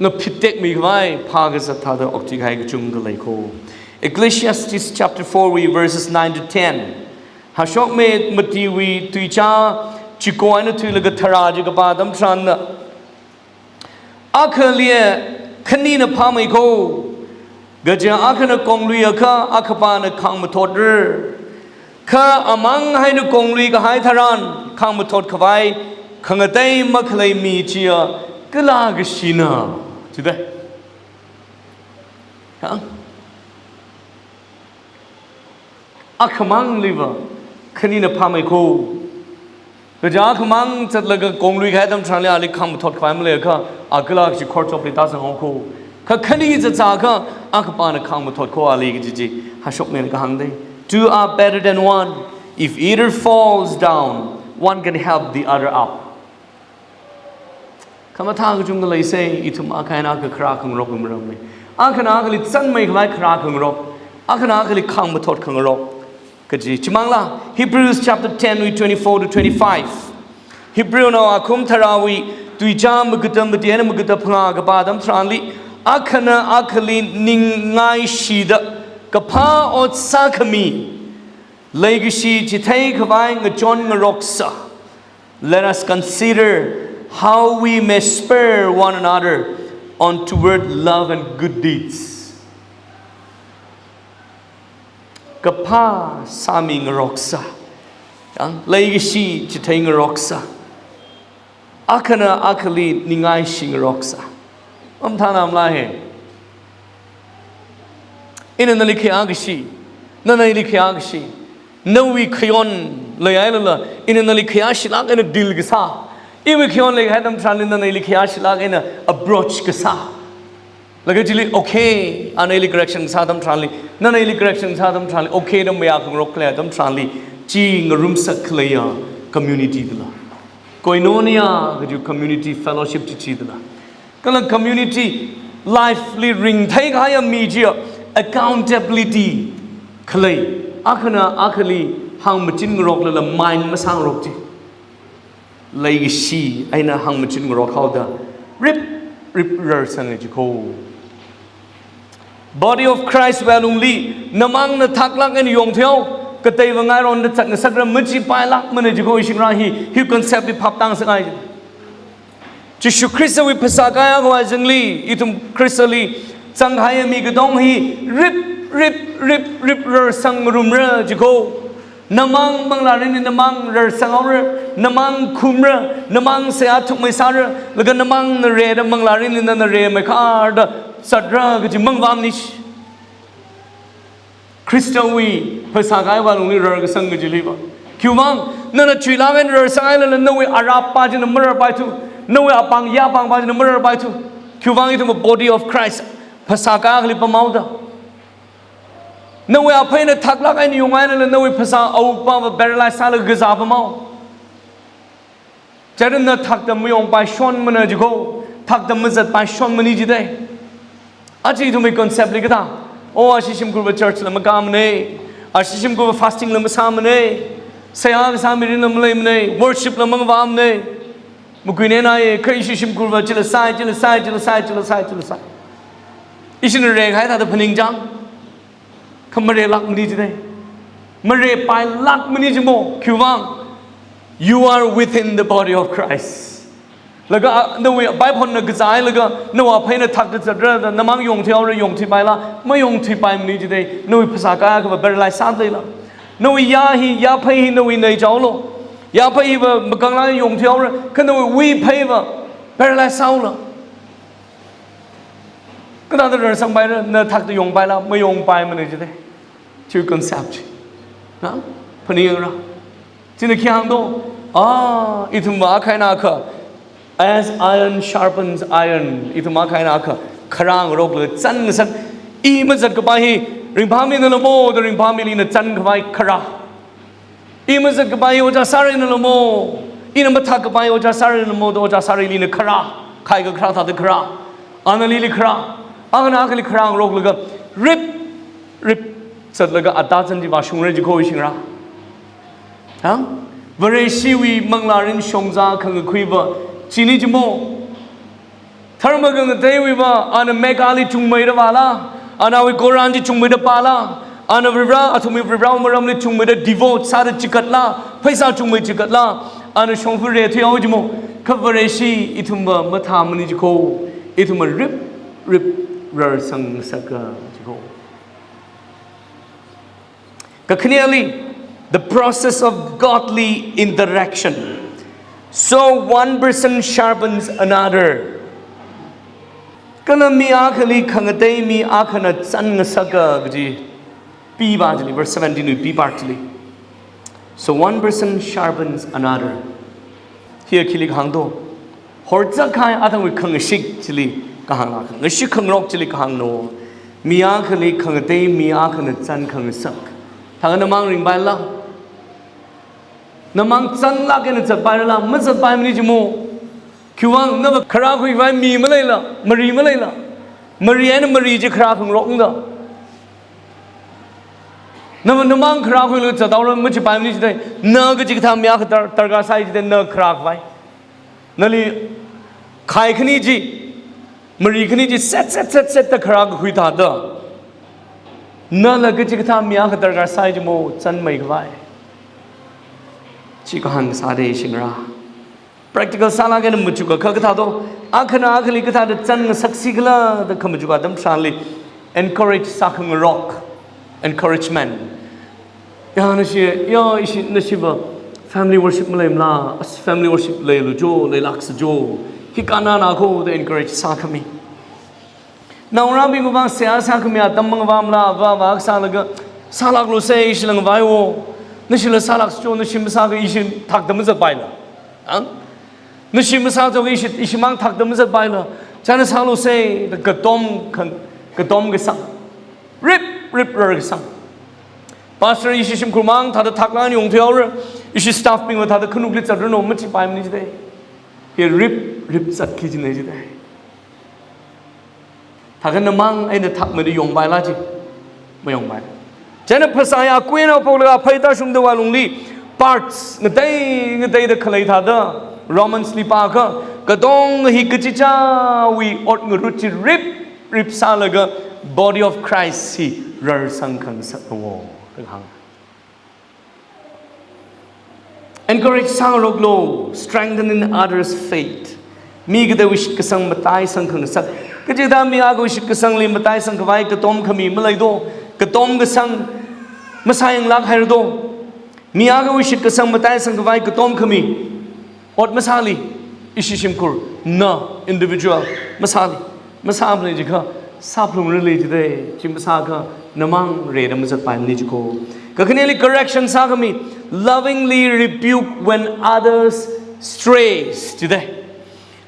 ngaphit tekmeikhavai, phākazat thāda okthuikahai kachungkha leiko. Ecclesiastes chapter four wui verses nine to ten. Hashokme matiwui tuichā chiko eina thuilaga tharā chi kapā atam tharanna, akhali khanina phāmeiko, kaja akhana kongluiakha akhapana khāngmathotra. Kha amang eina kongluikahai tharan khāngmathotkhavai khangatei makhalei mi chiya kala kashina. Chida. Ha? Akhamangliva khanina phāmeiko. Kaja akhamang zatlaga kongluikahai atam tharanli ali khāngmathotkhavai maleiakha, a kala kashi khorchopli tāzanghaoko. Kha khani zatzākha, akhapana khāngmathotko ali kaji chi hashokmena kahāng dei. Two are better than one. If either falls down, one can help the other up. Khamathā kachungkha leisai, ithum akha eina akha kharā khangarok maramli. Akhana akhali chānmeikhavai kharā khangarok, akhana akhali khāngmathot khangarok kaji. Chimangla, Hebrews chapter ten wui twenty-four to twenty-five. Hebrewnao akhum tharāwui Tuicha magada mati eina magada phangā kapā atam tharanli, akhana akhali ningngaishida kaphā ot sākhami leikashi chitheikhavai ngachon ngaroksa. Let us consider how we may spur one another on toward love and good deeds. Kaphā sāmi ngaroksa. Yang, leikashi chithei ngaroksa. Akhana akhali ningaishi ngaroksa. Mathānamla he. Ina nali khayākashi, nana ili khayākashi. Nawui khayon leihailala, ina nali khayāshilāk eina deal kasā. Iwui khayon leihai atam tharanli nana ili khayāshilāk eina approach kasā. Laga chili okay, ana ili correction sā atam tharanli, nana ili correction sā atam tharanli, okay da mayā khangarok khalei atam tharanli, chi ngarumsak khaleiya community dala. Koinonia kaji community fellowship chi chidala. Kala community life li ringtheikahaiya mi chiya accountability khalei. Akhana akhali hāngmachin ngaroklala mind masāngarok chi. Leikashi eina hāngmachin ngarok haoda rip, rip rarsang jiko. Body of Christ wui alungli, namangna thaklāk eina yongthuihao, kateiva ngaironda zatngasakra machipailākmana jiko ishingra hi, hi concept hi phaptāngasakngai. Jishu Khristawui phasā kayā khavai zingli, ithum Khristali zangkahaiya mi katonga hi, rip, rip, rip, rip rarsang ngarumra jiko. Namang manglārinli namang rarsang haora, namang khumra, namang seihā thukmeisāra, laga namang nareda manglārinli nana remeikhar da zatra kaji mangvamni. Khristawui phasā kayā wui alungli rarkasang kajiliva. Khiwuivang, nana chuilāk eina rarsanghailala nawui arappa china mararpaithu, nawui apāng yapāngpa china mararpaithu. Khiwuivang ithum body of Christ, phasā kayā akhali pamhaoda. Nawui aphei eina thaklāk eina yonghailala nawui phasā aupava paralyze sālaga kazā pamhao. Chieina thakta mayongpaishonmana jiko, thakta mazatpaishonmana jidei. Aja ithumwui concept li kathā, oh, ashi shimkhurva church la makāmana, ashi shimkhurva fasting la masāmana, seihā kasā mirinla maleimana, worship la mangavāmana. Makuinenaiya, kha ishi shimkhurva chila sāi, chila sāi, chila sāi, chila sāi, chila sāi. Ishina rengkahai thāda phaningchang. Kha marelākmana jidei. Marepailākmana jimo, khiwuivang. You are within the body of Christ. Laga, ah, nawui baiphonna kazāhailaga, nawui aphei eina thakta zatra da, namang yongthuihaora, yongthuipaila, mayongthuipaimana jidei, nawui phasā kayā akhava paralyze sāda leila. Nawui yā hi, yāphei hi nawui neichaolo. Yāphei hiva makanglāk eina yongthuihaora, kha nawui wuipheiva paralyze sāhaola. Kathāda rarsangpaira, na thakta yongpaila, mayongpaimana jidei. Chi concept chi. Na? Phaningra. China khi hāngdo? Ah, ithumva akha eina akha. As iron sharpens iron. Ithum akha eina akha kharā ngaroklaga zanngasak. I mazatkapai hi ringphāminala mo da ringphāmili ina zannkhavai kharā. I mazatkapai ojā sārinala mo, ina mathakkapai ojā sārinala mo da ojā sārilila kharā, khaika kharā thāda kharā, anali ili kharā, akhana akhali kharā ngaroklaga, rip, rip, zatlaga atazan chi vāshungra jiko ishingra. Ha? Vareshiwui manglārin shongza khangakhuiva, china jimo. Dharma khangateiwuiva, ana mekali chungmeida vāla, ana awui Quran chi chungmeida pāla, ana Varivara, athumwui Varivara maramli chungmeida devote sāda chikatla, pheisā chungmei chikatla, ana shongfa rethuihao jimo, kha Vareshi ithumva mathāmana jiko, ithumva rip, rip, rarsang ngasaka jiko. Kakhaneli, the process of godly interaction. So one person sharpens another. Kala mi akhali khangatei mi akhana zanngasaka kaji P part li, verse seventeen wui P part li. So one person sharpens another. Hiya khili kahāngdo? Horzakhai athangwui khangashik chili kahāngna, khangashik khangarok chili kahāngna. Mi akhali khangatei mi akhana zannkhangasak. Thang namang ringpaila. Namang zanglāk eina zatpairala, mazatpaimana jimo. Khiwuivang, nava kharā khuikhavai mi maleila, mari maleila. Mari eina mari chi kharā khangarokda. Nava namang kharā khuilaga zathaora machipaimana jidei. Na kachikathā mi akha dar-, darkar sāi jidei, na kharākhavai. Nali Khai khani chi, mari khani chi, set, set, set, set da kharā kakhui thāda, nala kachikathā mi akha darkar sāi jimo, chānmei khavai. Chi kahāng sāda shingra. Practical sālāk eina machuk akha kathā do, akhana akhali kathāda chānngasaksi khala da khamachuk atam tharanli encourage sākhangarok, encouragement. Ya, nashi, ya, ishi, nashiva family worship maleimala, as family worship leilu jo, leilāksa jo, hi kannana ko da encourage sākhami. Naongarābingwui vang seihā sākhami atam mangavāmala, va, va, sālaga, sālāklu sei, ishila ngavai wo. Nashila sālāksa jo, nashi masākha ishi thakda mazatpaila. Ang? Nashi masā jo, ishi, ishimang thakda mazatpaila. Chāna sālu sei, da katom khan, katom kasang. Rip, rip, rar kasang. Pastor, ishi shimkhurmang thāda thaklāk eina ungthuihaora, ishi staff bingva thāda khanukli zatranu machipaimana jidai. Hi rip, rip zatki jina jidai. Thākha namang eina thakmada yongpaila chi. Mayongpai. Chieina phasā ya kuina pokla phei tāshungda wa lungli parts ngatei ngateida khalei thāda Romans li pākha, katonga hi kachichāwui ot ngarut chi rip, rip sālaga body of Christ hi rarsang khangasak wo. Kahāng. Encourage sāngaroklu, strengthen in others' faith. Mi kateiwui shitkasang mataisang khangasak. Kachida mi akhawui shitkasangli mataisang khavai katom khami maleido, katom kasang masāyanglāk hairado. Mi akhawui shitkasang mataisang khavai katom khami ot masāli, ishi shimkhur, na, individual, masāli. Masāmana jiakha, sāphalungra lei jidai, chi masākha, namang rida mazatpaimana jiko. Kakhaneli correction sākhami, lovingly rebuke when others strays, jidai.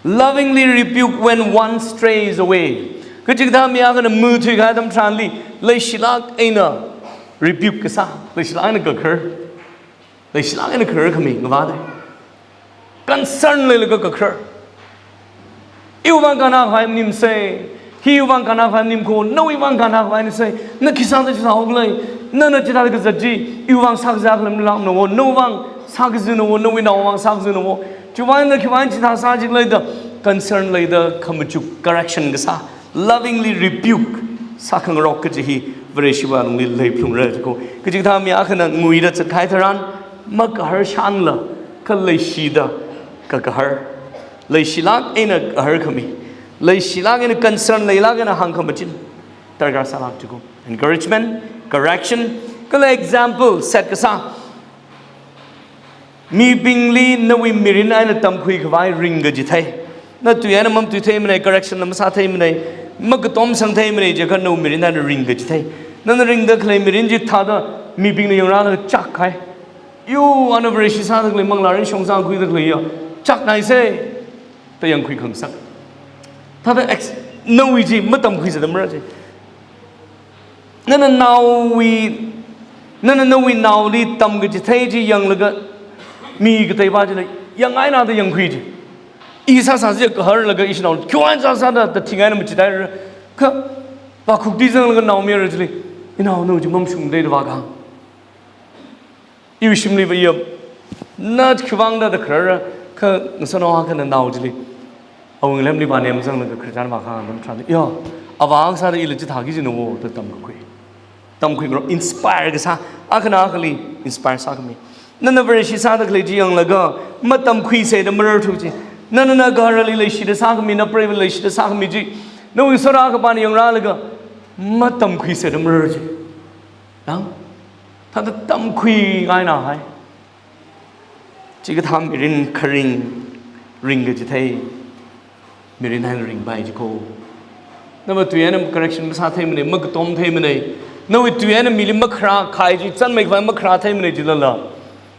Lovingly rebuke when one strays away. Kachikathā mi akhana muthuikahai atam tharanli, leishilāk eina rebuke kasā, leishilāk eina kakhar. Leishilāk eina kharar khami ngavāda. Concern leilaga kakhar. Iwui vang kannakhavai maning sei, hiwui vang kannakhavai maning ko, nawui vang kannakhavai maning sei, na khi sāda chithāhaokhala, nana chithāda kazat chi, iwui vang sākazā khala malākmana wo, nawui vang sākazina wo, nawui naowui vang sākazina wo. Chiwui vang na khiwui vang chithā sā jikhala da, concern leida khamachuk correction kasā, lovingly rebuke sākhangarok kaji hi Vareshiwui alungli leiphalungra jiko. Kachikathā mi akhana nguida zatkahai tharan, makaharshanla, kha leishida kakahar. Leishilāk eina kahar khami. Leishilāk eina concern leilāk eina hāngkhamachin darkar sālāk jiko. Encouragement, correction, kala example set kasā. Mibingli nawui mirin eina tamkhuikhavai ringkachithei. Na tui eina mamatuitheimanei, correction la masātheimanei, makatom sangtheimanei jiakha nawui mirin eina ringkachithei. Nana ringda khalei mirin chi thāda mibingna yangrālaga chak kahai. Yo, ana Vareshi sāda khalei manglārin shongzā khuida khaleiya chak nai sei, da yangkhui khangasak. Thāda ex-, nawui chi matamkhuizatda mara chi. Nana naowui, nana nawui naoli tamkachithei chi yanglaga mi kateiva chila yangngaina da yangkhui chi. I sāsā chi kaharlaga ishinao khiwui vang sāsāda da thingaina machithei ra. Kha vākhukti zanglaga naomayara chili, inao nawui chi mamashungda da vākahāng. Iwui shimliva ya, na khiwui vangda da kharara, kha ngasānao akhana nao chili, awui ngalemli vānemzanglaga Christian vākahāng atam tharanli, ya, avā sāda ila chithāki jina wo da tamkakhui. Tamkhuingarok, inspire kasā, akhana akhali inspire sākhami. Nana Vareshi sāda khalei chi yanglaga matamkhuisei da mararthu chi. Nana nagaharali leishida sākhami, napreiva leishida sākhami chi, nawui sora kapana yangrālaga matamkhuisei da marar chi. Nang, thāda tamkhuingaina hai. Chikathā mirin kharing, ringkachithei mirin eina ringpai jiko. Nava tui eina correction masātheimanei, makatomtheimanei. Nawui tui eina mili makharā kahai chi, chānmeikhavai makharātheimanei jilala,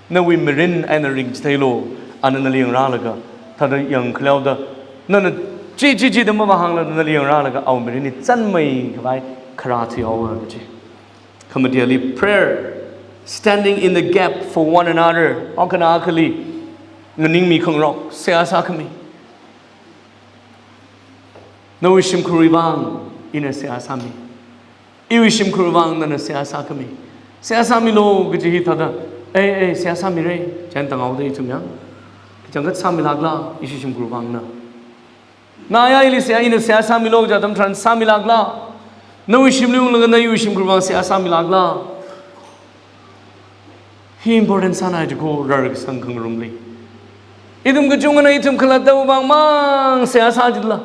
nawui mirin eina ringchitheilu, ana nali yangrālaga, thāda yangkhaleoda, nana chi chi chi da mavāhāngla, nali yangrālaga awui mirin hi chānmeikhavai kharāthuihaowa kaji. Khamateoli prayer, standing in the gap for one another, akhana akhali nganingmi khangarok, seihā sākhami. Nawui shimkhurwui vang ina seihā sāmi. Iwui shimkhurwui vang nana seihā sākhami. Seihā sāmilu kaji hi thāda, ei, ei, seihā sāmira, chān tanghaoda ithum yang. Kachangkhat sāmilākla, ishi shimkhurwui vang na. Naya ili seihā, ina seihā sāmilo kaja atam tharan sāmilākla? Nawui shimli unglaga nawui shimkhurwui vang seihā sāmilākla? Hi important sānai jiko, rarkasang khangarumli. Ithum kachungana ithum khalattawui vang mang seihā sā jila.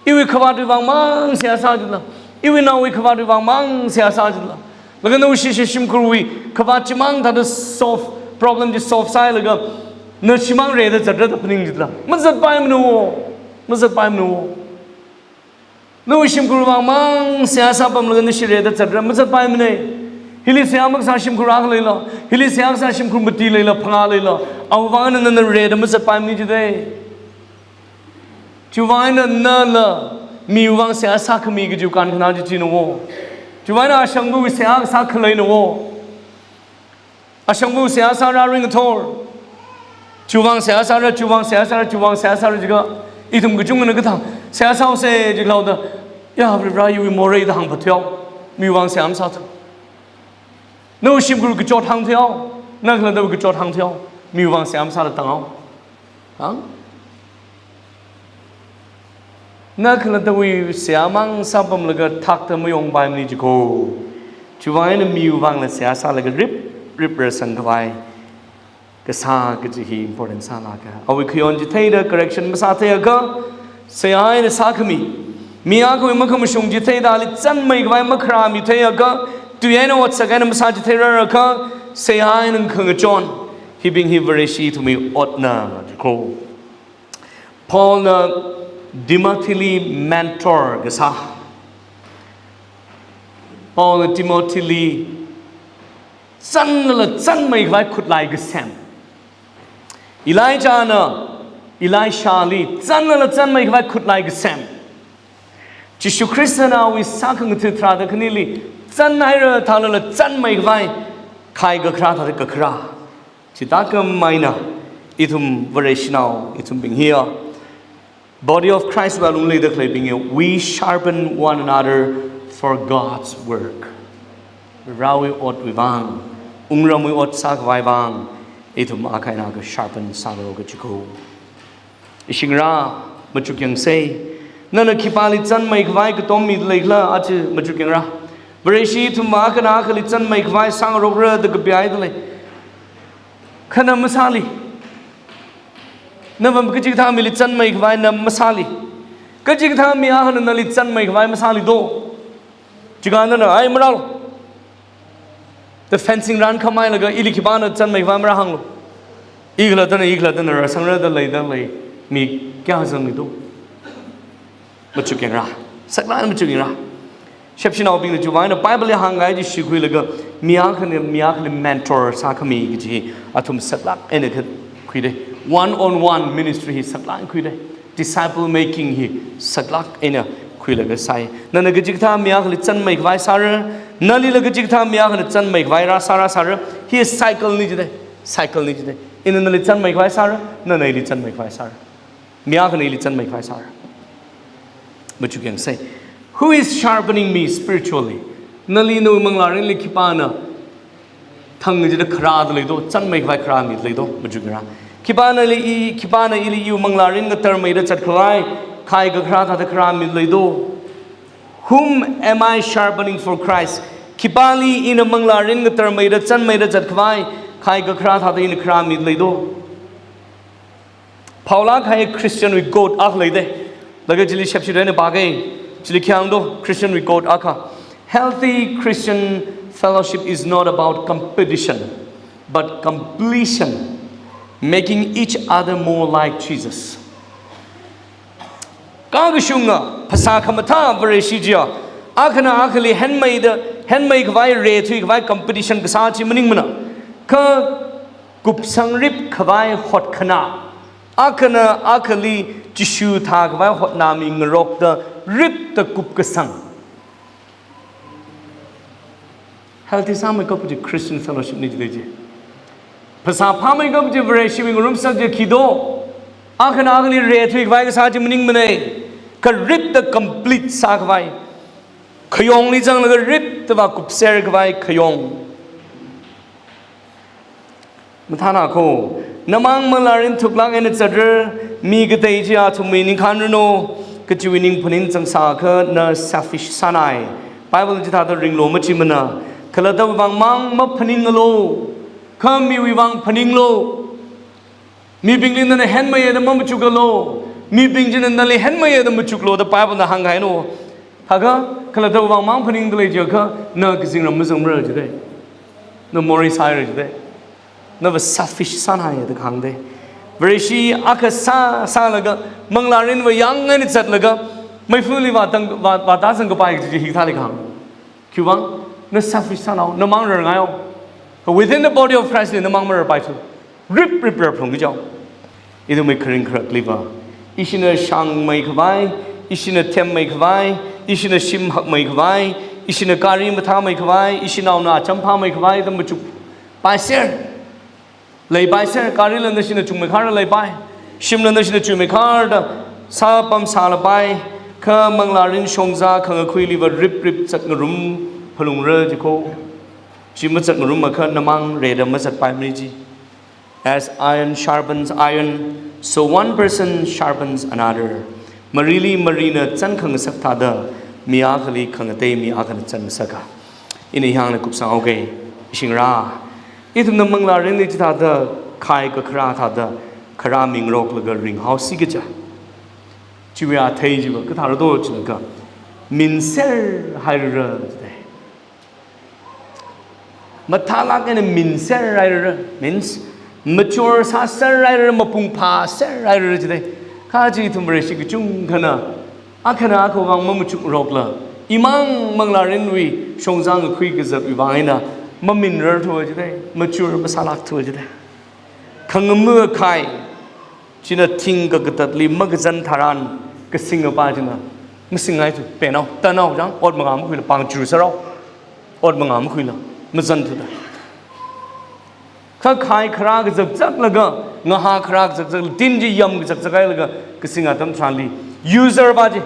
Iwui khavātwui vang mang seihā sā jila. Iwui naowui khavātwui vang mang seihā sā jila. Laga nawui shishi shimkhurwui khavāt chimang thāda solve, problem chi solve sāhailaga na chimang rida zatra da phaning jila. Mazatpaimana wo. Mazatpaimana wo. Nawui shimkhurwui vang mang seihā sāpamlaga nashi rida zatra, mazatpaimana. Hili seihā makasā shimkhur akha leila, hili seihā kasā shimkhur mati leila, phangā leila, awui vang eina nana rida mazatpaimana jida. Chiwui vang eina nala miwui vang seihā sākhami kajiwui kankhana chi china wo. Chiwui vang eina ashangva seihā kasā khaleina wo. Ashangva seihā sāra ringathor. Chiwui vang seihā sāra, chiwui vang seihā sāra, chiwui vang seihā sāra jiakha, ithum kachungana kathā, seihā sāhaosa jilaoda, ya, Varivara iwui morei da hāngphathuihao, miwui vang seihā masāthu. Nawui shimkhur kachot hāngthuihao, na khalattawui kachot hāngthuihao, miwui vang seihā masāla tanghao. Hāng? Na khalattawui seihā mang sāpamlaga thakta mayongpaimana jiko. Chiwui vang eina miwui vangla seihā sālaga rip, rip rāsangkhavai kasā kaji hi important sālāka. Awui khayon chi theida correction masātheiakha, seihā eina sākhami. Mi akhawui makhamashung chi theida ali chānmeikhavai makharāmitheiakha, tui eina otsak eina masā chitheirakha, seihā eina khangachon. Hibing hi Vareshi ithumwui otna jiko. Paulna Timothyli mentor kasā. Paulna Timothyli chānlala chānmeikhavai khutlai kasem. Elijahna Elishali chānlala chānmeikhavai khutlai kasem. Jishu Khristana awui sākhangatha tharāda khanili chānhaira thālala chānmeikhavai khai kakharā thāda kakharā. Chithākhamei eina ithum Vareshinao, ithumbing hiya, Body of Christ wui alungli leida khaleibing hiya, we sharpen one another for God's work. Varewui otwui vang, wungramwui ot sākhavai vang, ithum akha eina akha sharpen sālu kajiko. Ishingra, machukyangsa. Nana khipāli chānmeikhavai katom mida leikhala, aja machukyangra. Vareshi ithum akhana akhali chānmeikhavai sāngarokra da kapihaida lei. Kha na masāli. Nava kachikathā mili chānmeikhavai na masāli. Kachikathā mi akhana nali chānmeikhavai masāli do. Chikha nana, ai marālu da fencing rānkhamhailaga, ili khipāna chānmeikhavai marāhānglu. I khalattana, i khalattana rāsangra da leida lei mi kayākha zangli do. Machukyangra. Saklāk eina machukyangra. Shepshinaobingna chiwui vang eina Bibleli hāngngai chi shikhuilaga, mi akhana mi akhali mentor sākhami kaji athum saklāk eina kha khuida. One on one ministry hi saklāk eina khuida. Disciple making hi saklāk eina khuilaga sai. Nana kachikathā mi akhali chānmeikhavai sāra, nalila kachikathā mi akhana chānmeikhavai rāsā rāsāra. Hi cycle na jida. Cycle na jida. Ina nali chānmeikhavai sāra, nana ili chānmeikhavai sāra. Mi akhana ili chānmeikhavai sāra. Machukyangsa. Who is sharpening me spiritually? Nali nawui manglārinli khipāna thang jida kharāda leido, chānmeikhavai kharāmida leido, machukyangra. Khipāna ili i, khipāna ili iwui manglārin ngatarmeida zatkhavai khai kakharā thāda kharāmida leido. Whom am I sharpening for Christ? Khipāli ina manglārin ngatarmeida chānmeida zatkhavai khai kakharā thāda ina kharāmida leido. Phaolāk kahai Christian wui quote akha leida. Laga chili shepshida eina pāga. Chili khi hāngdo, Christian wui quote akha. Healthy Christian fellowship is not about competition, but completion, making each other more like Jesus. Kakashunga, phasā khamathā Vareshi chiya, akhana akhali henmeida, henmeikhavai, reithuikhavai competition kasā chi maningmana. Kha kupsangripkhavai hotkhanā, akhana akhali Jishu thākhavai hotnāmi ngarokda ripda kupkasang. Healthy sāmeikap kaji Christian fellowship na jida chi. Phasā phāmeikap kaji Vareshiwui ngarumsak chi khi do. Akhana akhali reithuikhavai kasā chi maningmana. Kha ripda complete sākhavai. Khayongli zanglaga ripda vākupserkhavai khayong. Mathāna kho, namang manglārin thuklāk eina zatra, mi katei chi athumwui ningkhān ranu, Kachiwui ning phaning zangsākha na selfish sānai. Bible chithāda ringlu machimana. Khalattawui vang mang maphaninglu. Kha miwui vang phaninglu. Mibingli nana henmeiya da mamachuklu. Mibing china nali henmeiya da machuklu da Bible na hāngkahaina. Thākha, khalattawui vang mang phaningda lei jiakha, na kazingram mazangmara jidei. Na morei sāhaira jidei. Nava selfish sānai da kahāng dei. Vareshi akha sā, sālaga, manglārinva yang eina zatlaga, meifali vātang, vā, vātāzang kapai kaji hi kathāli kahāng. Khiwuivang, na selfish sānao, namang rarngaio. Within the body of Christ li namang mararpaithu. Rip, rip, rarphalungki jao. Ithumwui kharing kharakliva. Ishina shāngmeikhavai, ishina themmeikhavai, ishina shim hakmeikhavai, ishina gari mathāmeikhavai, ishinaona acham phāmeikhavai, da machukpaiser. Leipaiser, garila nashina chungmeikhar leipai. Shimla nashina chungmeikhar da sāpam sālapai. Kha manglārin shongza khangakhuiliva rip rip zatngarum phalungra jiko. Chi mazatngarumakha namang rida mazatpaimara ji. As iron sharpens iron, so one person sharpens another. Marili marina chānkhangasak thāda, mi akhali khangatei mi akhana chānngasaka. Ina hiyāngna kupsanghaoke, ishingra. Ithumna manglārinli chithāda, khai kakharā thāda, kharā mingaroklaga ringhaosi kaja. Chiwui athei chiva, kathāra do chilaka. Minser hairara jidei. Mathālāk eina minser hairara, means, mature sāser hairara, mapung phāser hairara jidei. Kha chi ithum Vareshi kachungkhana, akhana akhawui vang mamachukrokla, imang manglārinwui shongza ngakhui kazatwui vang eina, maminrarthu jidei, mature masālākthu jidei. Khangamu khai, china thing kakatatli makazan tharan, kasing apa china, masingngaithu, penao, tanao jang, ot mangā makhuila pangchur sārao, ot mangā makhuila, mazanthuda. Kha khai kharā kazakzaklaga, ngahā kharā kazakzak, tin chi yam kazakzakhailaga, kasing atam tharanli, user pa chi,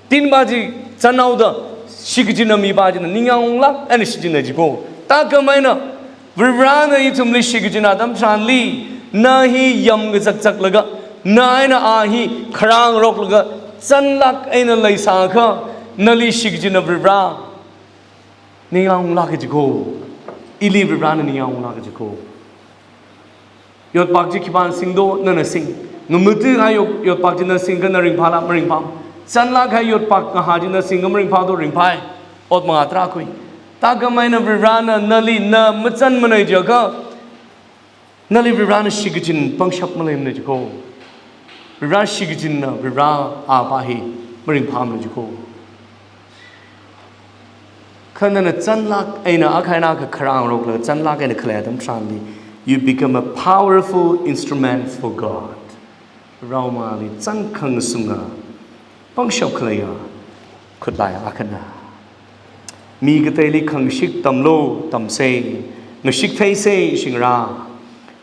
tin pa chi, chānhaoda, shikachinna mi pa china, ningyānglāk eina shichinna jiko. Thākhameina, Varivarana ithumli shikachinna atam tharanli, na hi yam kazakzaklaga, na eina a hi kharā ngaroklaga, chānlāk eina leisākha, nali shikachinna Varivara, ningyānglāka jiko. Ili Varivarana ningyānglāka jiko. Yotpak chi khipāna singdo, nana sing. Ngamati hai yot-, yotpak chi na singkha na ringphāla, maringphā. Chānlāk hai yotpak ngahā chi na singkha maringphādo, ringphāi. Ot mangā tarākha. Thākhameina Varivarana nali na machānmanei jiakha, nali Varivarana shikachin pangshap maleimana jiko. Varivara shikachinna, Varivara a pa hi maringphāmana jiko. Kha nana chānlāk eina, akha eina akha kharā ngaroklaga chānlāk eina khalei atam tharanli, you become a powerful instrument for God. Raomali chānkhangasunga, pangshap khaleiya, khutlai akhana. Mi kateili khangashik tamlu, tamsei, ngashik theisei, shingra.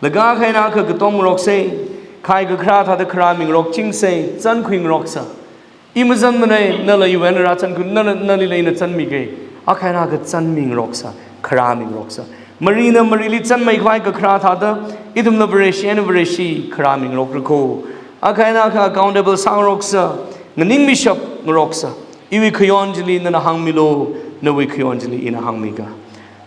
Laga akha eina akha katom ngaroksei, khai kakharā thāda kharā mingarokchingsei, chānkhui ngaroksa. I mazanmanei, nala iwui eina rāchānkhui, nala, nalila ina chānmikei. Akha eina akha chānmi ngaroksa, kharā mingaroksa. Marina marili chānmeikhavai kakharā thāda, ithumla Vareshi eina Vareshi kharā mingarokra ko. Akha eina akha accountable sāngaroksa, nganingmishap ngaroksa. Iwui khayon chili nana hāngmilu, nawui khayon chili ina hāngmika.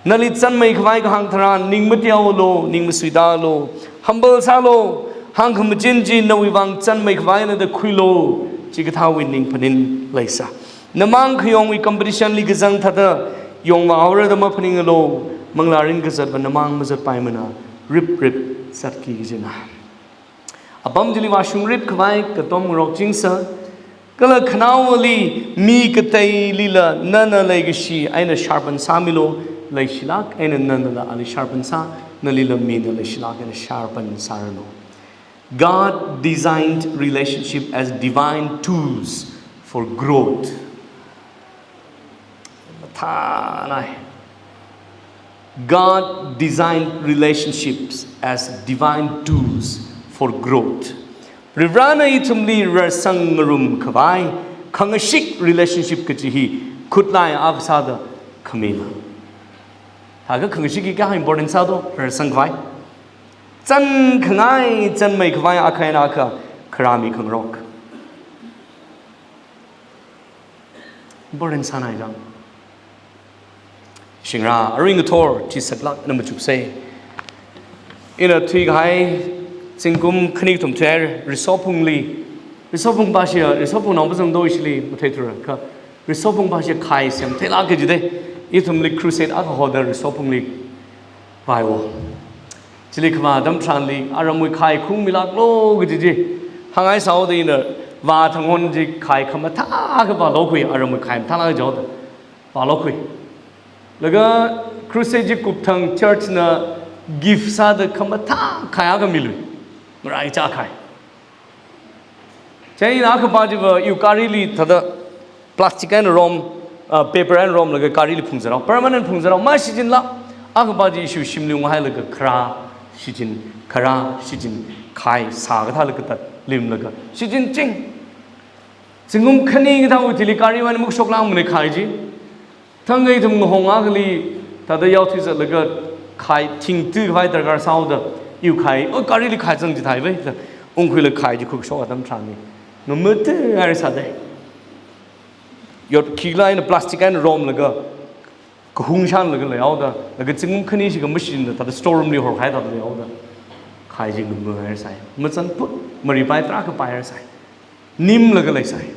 Nali chānmeikhavai kahāng tharan, ning mateoalu, ning masuitālu, humble sālu, hāngkhamachin chi nawui vang chānmeikhavaina da khuilu, chikathāwui ning phaning leisa. Namang khayongwui competition li kazang thāda, yongvāhaora da maphaninglu, manglārin kazatva namang mazatpaimana, rip rip zatki kajina. Apam chili vāshungritkhavai katom ngarokchingsa, kala khanaowali mi kateilila nana leikashi eina sharpen sāmilu, leishilāk eina nanala ali sharpen sā, nalila mina leishilāk eina sharpen sāranu. God designed relationship as divine tools for growth. Mathānai. God designed relationships as divine tools for growth. Varivarana ithumli rarsang ngarumkhavai, khangashik relationship kaji hi khutlai akha sāda khamina. Thākha khangashik hi kayākha important sādo, rarsangkhavai. Chānkhangai, chānmeikhavai akha eina akha kharāmi khangarok. Important sānai jang. Shingra, arui ngathor, chi saklāk eina machuksei. Ina thuikahai, zingkum khani kathum thuihaira, Risophungli. Risophung pāshi, Risophung nao pazang do ishili, matheithura, kha. Risophung pāshi khai semtheilāka jida. Ithumli crusade akha hoda Risophungli vāhaowa. Chili khamā atam tharanli, aramwui khai khungmilāklu kaji chi. Hāngngai sāhaoda ina vā thang hon chi khai khamathā akha vālokhui, aramwui khai mathālāk jihaoda. Vālokhui. Laga crusade chi kupthang church na gift sāda khamathā khai akha milui. Ngaraichā khai. Chieina akhapa chiva iwui garili thāda plastic eina rom, ah, paper eina romlaga garili phungzārao, permanent phungzārao, mashichinla. Akhapa chi ishi shimli unghailaga kharā shichin, kharā shichin, khai sā kathāla katat limlaga shichin ching. Zingkum khani kathāwui thili gari wui eina makashoklākmana khai chi. Thangkha ithum ngahong akhali thāda yaothui zatlaga khai thingtui khavai darkar sāhaoda, iwui khai, o, garili khai zang chithāi vai, da ungkhuilaga khai chi khukshok atam tharanli. Ngamut haira sādai. Yot khikhala eina plastic eina romlaga, kahung shanlaga leihaoda, laga zingkum khani shikha mashichinda, thāda store room li horkahai thāda leihaoda. Khai chi ngamut haira sāi. Mazanput, maripai tarākha paihaira sāi. Nimlaga leisai.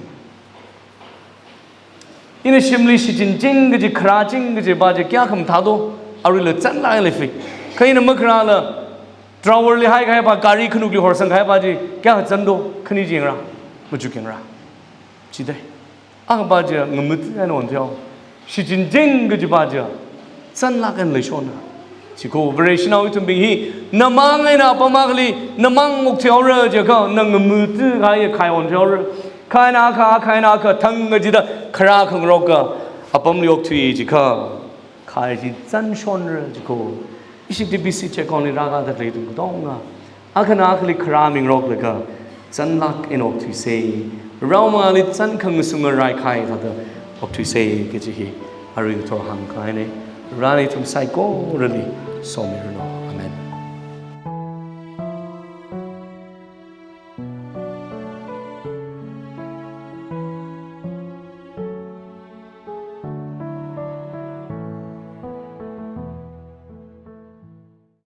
Ina shimli shichin ching kaji, kharā ching kajipa chi kayākha mathā do, aruila zanglāk eina leifei. Kha ina makharāla, drawer li haikahaipa, gari khanukli horsangkahaipa chi kayākha zan do, khani chi yangra, machuk yangra. Chidai. Akhapa chi ngamut eina onthuihaowa. Shichin ching kajipa chi zanglāk eina leishonna. Chi ko Vareshinao ithumbing hi, namang eina apam akhali, namang okthuihaora jiakha, na ngamut kahai khai onthuihaora. Kha eina kha, kha eina kha, thangkachida kharā khangaroka apamli okthui jiakha, khai chi zanshonra chi ko. Ishi T B C check on li rākada khalei ithum katonga, akhana akhali kharā mingaroklaga, zanglāk eina okthuisei. Rao mangāli zan khangasunga raikhai thāda okthuisei kaji hi arui ngathor hāngkahaina. Varena ithum saikorali somiranu.